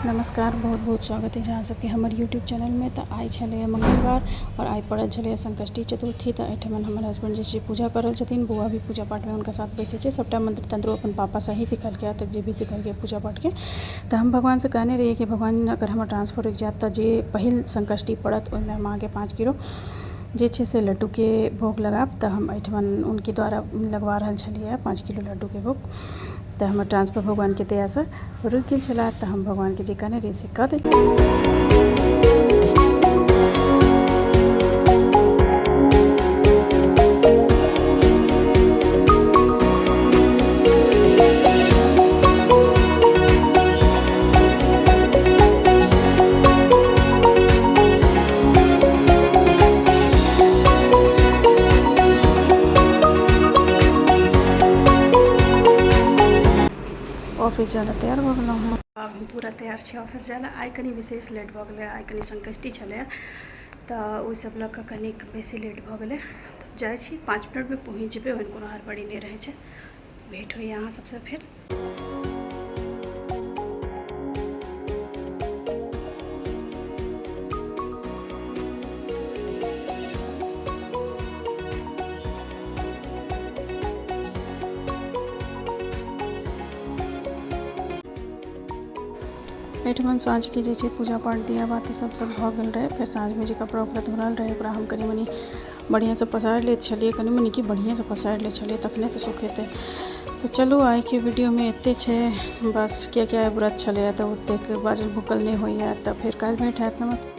नमस्कार, बहुत बहुत स्वागत अछि अहाँ सबके हमर यूट्यूब चैनलमे। तऽ आइ छलैए मंगलवार आओर आइ पड़ल छलैए संकष्टी चतुर्थी। तऽ एहिठमन हमर हसबैंड जे छै पूजा कऽ रहल छथिन। बौआ भी पूजा पाठमे हुनका साथ बैसै छै। सभटा मन्त्र तन्त्र ओ अपन पापासँ ही सिखलकै, तऽ जे भी सिखलकै पूजा पाठके। तऽ हम भगवानसँ कहने रहियै कि भगवान, अगर हमर ट्रांसफर रुकि जायत तऽ जे पहिल संकष्टी पड़त ओहिमे हम अहाँके 5 किलो जे छै से लड्डूके भोग लगायब। तऽ हम एहिठमन हुनके द्वारा लगवा रहल छलियै 5 किलो लड्डूके भोग। तऽ हमर ट्रांसफर भगवानके दयासँ रुकि गेल छलै, तऽ हम भगवानके जे कहने रहियै से कऽ देलियै। ऑफिस जाय लए तैयार भऽ गेलहुँ हँ। आब हम पूरा तैयार छी ऑफिस जाय लए। आइ कनि विशेष लेट भऽ गेलै। आइ कनि संकष्टी छलै, तऽ ओहि सब लऽ कऽ कनिक बेसी लेट भऽ गेलै। तऽ जाइ छी, 5 मिनटमे पहुँच जेबै, ओहन कोनो हड़बड़ी नहि रहै छै। भेँट होइए अहाँ सबसँ फेर। एहिठमन साँझके जे छै पूजा पाठ, दिया बाती सब सब भऽ गेल रहै। फेर साँझमे जे कपड़ा उपड़ा धोलल रहै, ओकरा हम कनि मनि बढ़िआँसँ पसारि लैत छलियै। कनि मनि की, बढ़िआँसँ पसारि लै छलियै, तखने तऽ सुखेतै। तऽ चलू, आइके वीडियोमे एते छै बस, कियाकि आइ व्रत छलैए, तऽ ओतेक बाजल भुकल नहि होइए। तऽ फेर काल्हि भेँट हैत। नमस्कार।